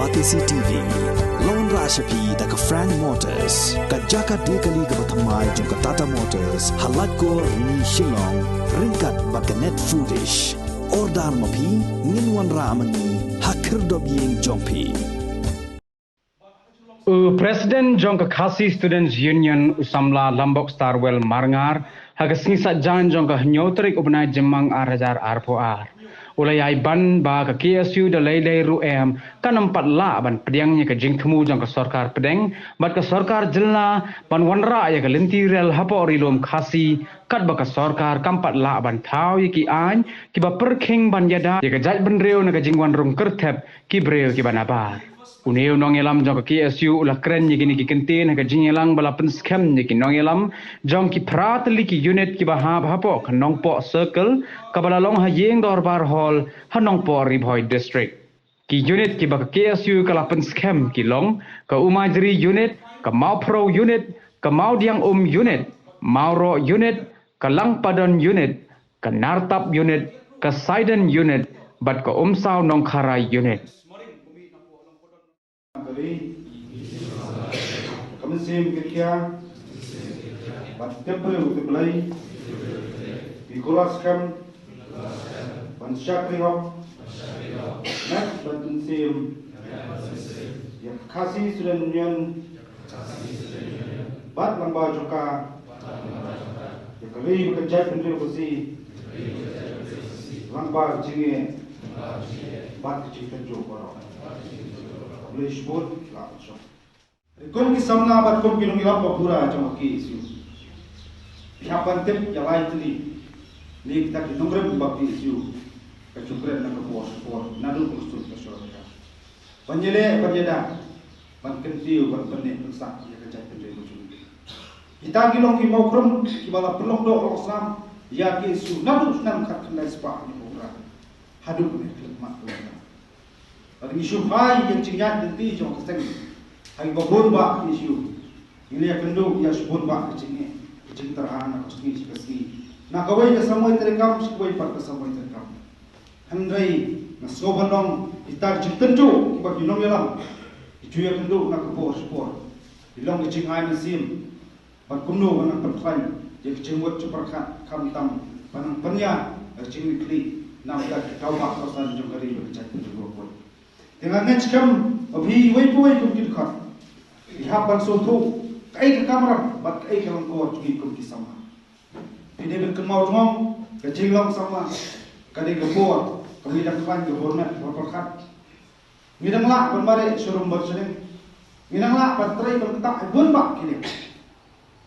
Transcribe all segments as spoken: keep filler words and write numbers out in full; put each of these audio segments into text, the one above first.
Batesi T V, la wanrah sha phi da ka Frank Motors, ka jaka die kali kaba thymmai jong ka Tata Motors, ha Laitkor, Rni, Shillong, ryngkat bad ka Net Foodish. Order ma phi, ngin wanrah ma ngi ha khyrdop ïing jong phi. U President jong ka Khasi Students Union, u samla Lambok Starwell Marngar, ha ka sngi Saitjaiñ jong ka hynñiew tarik u bnai Jymmang ar hajar arphew ar, u la ïai ban ba ka K S U da lei lei ruh em kan ym pat lah ban pdiang ïa ka jingthmu jong ka sorkar pdeng bad ka sorkar jylla ban wanrah ïa ka lynti rel hapoh Ri Lum Khasi, katba ka sorkar kam pat lah ban thaw ïa ki aiñ kiba pyrkhing ban ïada ïa ka jaitbynriew na ka jingwan rung kyrthep ki briew kiba nabar. Une u nongïalam jong ka K S U u la kren ïa kine ki kyntien ha ka jingïalang ba la pynskhem ïa ki nongïalam jong ki phra tylli ki unit kiba hap hapoh ka Nongpoh Circle, kaba la long ha Ïing Dorbar Hall ha Nongpoh, Ri Bhoi District. Ki unit kiba ka K S U ka la pynskhem ki long ka Umajri Unit, ka Mawphrew Unit, ka Mawdiangum Unit, Mawroh Unit, ka Langpadon Unit, ka Nartap Unit, ka Saiden Unit, bad ka Umsaw Nongkharai Unit. Ka mynsiem ka khia ban tip briew tip Blei, ki kular skhem ban shakri hok, met bad mynsiem ïa ka Khasi Student Union bad lyngba jong ka ïa ka ri bad ka jaitbynriew Khasi lyngba ka jingeh bad ka jingtynjuh baroh. Khublei shibun. Kum ki samla bad kum ki nongïalam ba pura jong ka K S U, phi hap ban tip ïa lai tylli na kita ki nongrim ba K S U ka ju kren na ka por sha por naduh ka sut ka shor ka. Ban ïaleh ban ïada ban kyntiew ban pynneh pynsah ïa ka jaitbynriew ka jong ngi. Kita ki long ki mawkhrum kiba la pynlong doh lok snam ïa K S U naduh snem khatkhyndai spah hynñiewphew phra haduh ne khyllipmat ka. Bad ngi shu phai ïa ka jingïaid lynti jong ka seng ha kiba bun bah ki issue. Ngi la ïakynduh ïa shibun bah ka jingeh, ka jingtyrha na ka sngi sha ka sngi, na kawei ka samoi treikam sha kawei pat ka samoi treikam. Hynrei nga sngew ban ong kita ki jingtynjuh kiba ki nongïalam ki ju ïakynduh na ka por sha ka por, ki long ka jingai mynsiem. Bad kumno ban nang pynkhlaiñ ïa ka jingmut jingpyrkhat khamtam ban nang pynïar ïa ka jingkitkhlieh namar ka kawei ka san jong ka ri bad ka jaitbynriew baroh kawei. Te nga ngeit skhem ba phi uwei pa uwei kum ki dkhot phi hap ban sngewthuh kaei ka kamram bad kaei ka lyngkor jong ngi kum ki samla. Phi dei ban kynmaw jong ka jinglong samla ka dei ka bor kaba ngi dang khlaiñ, ka bor met bor pyrkhat. Ngi dang lah ban mareh sharum bad shading, ngi dang lah ban trei ban ktah bun bah ki liang.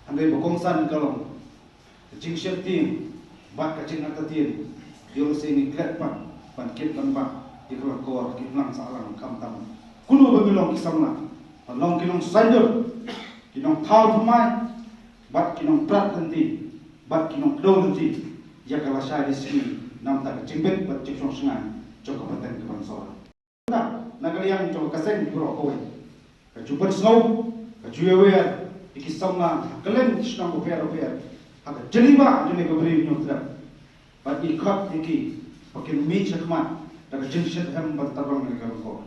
Hynrei ba kongsan ka long ka jingsheptieng bad ka jingartatien. Ïoh lehse ngi klet pat ban kit lyngba ïa ka lyngkor ki imlang sahlang khamtam. Kumno ba ngi long ki samla ban long ki nongsaiñdur, ki nongthaw thymmai bad ki nongprat lynti bad ki nongkdew lynti ïa ka lashai sngi namar ka jingbit bad jingshong shngaiñ jong ka pateng ka ban sor. Na ka liang jong ka seng baroh kawei ka ju pynsngew, ka ju ïawer ïa ki samla ha kylleng ki shnong bapher bapher ha ka jylliew ba jong ka Ri Hynñiewtrep. Bad ngi khot ïa ki ba kin mih shakhmat da ka jingshitrhem ban tyrwa ïa ka lyngkor.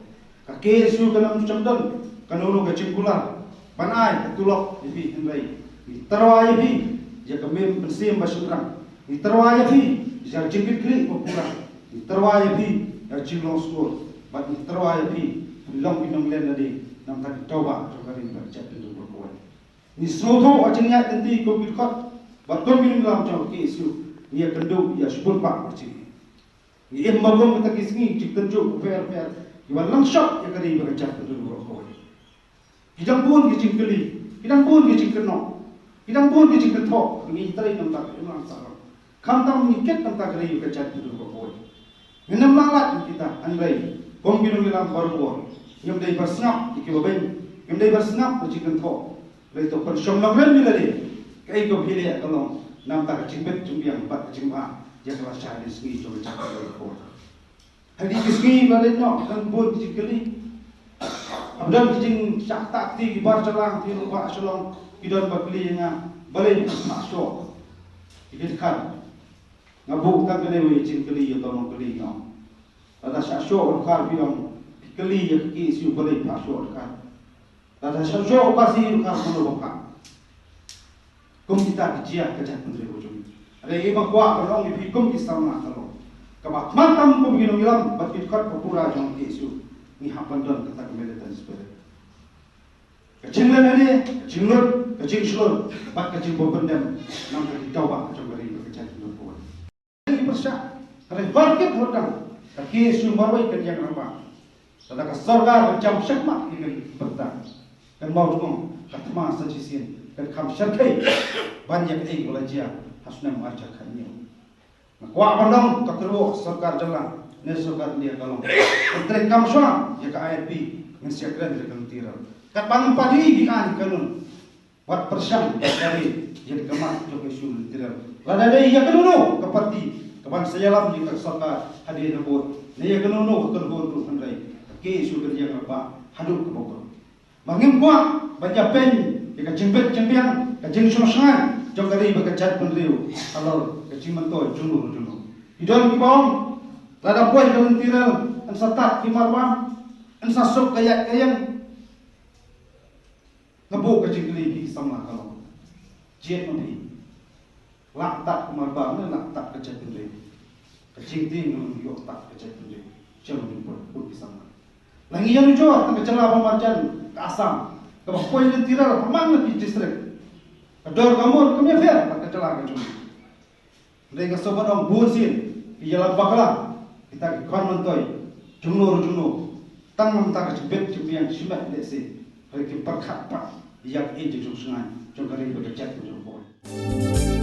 Ka K S U kam shym don kano kano ka jingkular ban ai ka tulop ïa phi, hynrei ngi tyrwa ïa phi ïa ka mynsiem ba shynrang. Ngi tyrwa ïa phi ïa ka jingkitkhlieh ba pura. Ngi tyrwa ïa phi ïa ka jinglong sngewbha. Bad ngi tyrwa ïa phi ban long ki nonglen lade namar ka tawba jong ka ri bad ka jaitbynriew baroh kawei. Ngi sngewthuh ka jingïaid lynti kum ki dkhot bad kum ki nongïalam jong ka K S U, ngi ïakynduh ïa shibun bah ka jingeh. Ngi im ba kum kita ki sngi jingtynjuh bapher bapher kiba long shoh ïa ka ri bad ka jaitbynriew baroh kawei. Ki dang bun ki jingkylli, ki dang bun ki jingkynnoh, ki dang bun ki jingkynthoh, ngi trei namar ka imlang sahlang. Khamtam ngi kit namar ka ri ka jaitbynriew baroh kawei. Ngim lah lait ïa kita, hynrei kum ki nongïalam baroh kawei ngim dei ban sngap ïa kiba beiñ, ngim dei ban sngap ïa ka jingkynthoh. Hynrei to pynshong nongrim ïa lade. Kaei kaba phi leh ka long namar ka jingbit jingbiang bad ka jingbha ïa ka lashai sngi jong ka jaitbynriew baroh kawei. Ha kine ki sngi ba la leit noh, dang bun ki jingkylli. Haba don ki jingshah ktah kti ki bar jylla, ki rangbah Shillong ki don ba kylli ïa nga balei phi shah shoh ïa ki dkhar. Nga buh tang kane kawei ka jingkylli ïa ka long kylli nga. Lada shah shoh u dkhar phi ong, phi Kylli ïa ka KSU balei phah shuh dkhar. Lada sha shuh u Khasi dkhar kumno ba phah. Kum kita ki jia ka jaitbynriew ka jong ngi. Hynrei i ba kwah ban ong ïa phi kum ki samla ka long. Kaba khmat tam kum ki nongïalam bad ki dkhot ba pura jong ka KSU. Ngi hap ban don kata ka militant spirit. Ka jinglen hangne, ka jinglut, ka jingshlur bad ka jingbym pyndem. Namar ka daw ba ka jong ka ri bad ka jaitbynriew ka wan. Ki pyrshah, ka ri bad ki pyrshah. Ka KSU marwei kan ïeng rangbah. Lada ka sorkar kan jam shakmat ïa ka bynta. Kan mawjong ka thma sa shisien, kan kham shyrkhei ban ïa kaei ba la jia ha snem ar hajar khathynñiew. Nga kwah ban ong ka kyrwoh sorkar jylla ne sorkar India ka long, kan trei kam shwa ïa ka ILP, ngin sa ïakren ïa ka lynti rel. Katba ngim pat ïohi ïa ka aiñ kanun. Wat pyrshang ban ïa ka mat jong ka issue lynti rel. Lada dei ïa kano kano ka parti kaban sa ïalam ïa ka sorkar hadien habud, ne ïa kano kano ka kynhun ruh, hynrei ka KSU kan ïeng rangbah haduh kaba kut. Ba ngim kwah ban ïa pyn ïa ka jingbit jingbiang, ka jingshong shngaiñ jong ka ri bad ka jaitbynriew halor ka jingmyntoi jong u jong u. Ki don kiba ong, lada poi ka lynti rel, yn sa tad ki marbam, yn sa suk ka ïaid ka ïeng. Nga buh ka jingkylli ki samla ka long, jied ma phi. Lah tad ka marbam ne lah tad ka jaitbynriew? Ka jingtieng ka long ïoh tad ka jaitbynriew. Sha ma phi poi, buh ki samla. La ngi ïanujor tang ka jylla ba marjan ka Assam, kaba poi lynti rel ha man la ki district. Ka dor ka mut kam ïapher bad ka jylla ka jong ngi. Hynrei nga sngewbha ban ong bun sien ki ïalam bakla, kita ki khon myntoi jongno ruh jongno, tang namar ka jingbit jingbiang shimet lehse, hynrei kim pyrkhat pat ïa ka jingshong shngaiñ jong ka ri bad ka jait ka jong ka bor.